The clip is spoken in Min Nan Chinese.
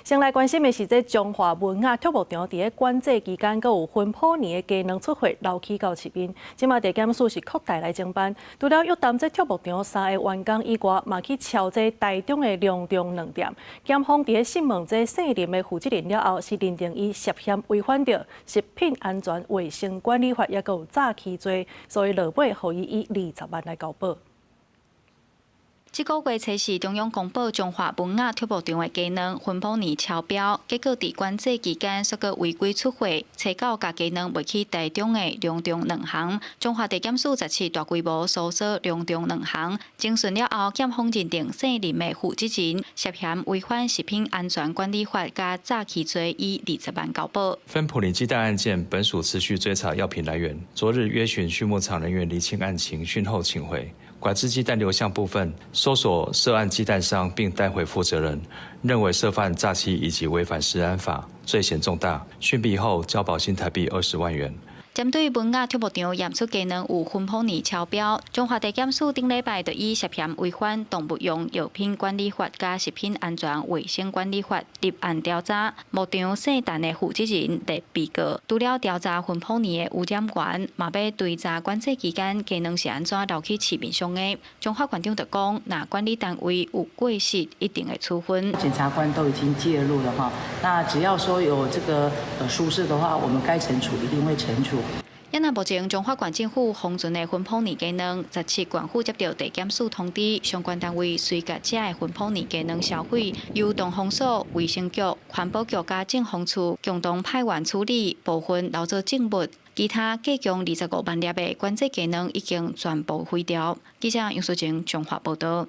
先來關心的是，這彰化文雅畜牧場佇咧管制期間，閣有芬普尼的雞卵出貨流去到市面。這馬地檢署是擴大來偵辦，除了約談這畜牧場三个員工以外，嘛去抄這台中的龍中卵店。檢方佇咧訊問這姓林的負責人了後，是認定伊涉嫌違反著食品安全衛生管理法，抑閣有詐欺罪，所以落尾予伊以20萬來交保。這個月初四，中央公布彰化文雅畜牧場的雞卵芬普尼超標，結果佇管制期間煞閣違規出貨，揣到共雞卵賣去台中的龍中卵行。彰化地檢署17大規模搜索龍中卵行，偵訊了後，檢方認定姓林的負責人涉嫌違反食品安全管理法佮詐欺罪，以20萬交保。芬普林雞蛋案件，本署持續追查藥品來源，昨日約詢畜牧場人員釐清案情，訊後請回。管制雞蛋流向部分，搜索涉案雞蛋商並帶回負責人，認為涉犯詐欺以及違反食安法，罪嫌重大，訊畢後交保新台幣20萬元。針對文雅畜牧場驗出雞卵有芬普尼超標，彰化地檢署頂禮拜就以涉嫌違反動物用藥品管理法佮食品安全衛生管理法立案調查。牧場姓陳的負責人列被告，除了調查芬普尼的污染源，嘛欲追查管制期間雞卵是按怎流去市面上的。彰化縣長就講，若管理單位有過失，一定會處分。檢察官都已經介入了哈，那只要說有這個疏失的話，我們該懲處一定會懲處。啊若目前彰化縣政府封存的芬普尼雞卵，17縣府接到地檢署通知，相關單位隨共遮的芬普尼雞卵銷毀，由動防所、衛生局、環保局佮政防處共同派員處理，部分留做證物，其他計共25萬粒的管制雞卵已經全部毀掉。記者楊淑貞彰化報道。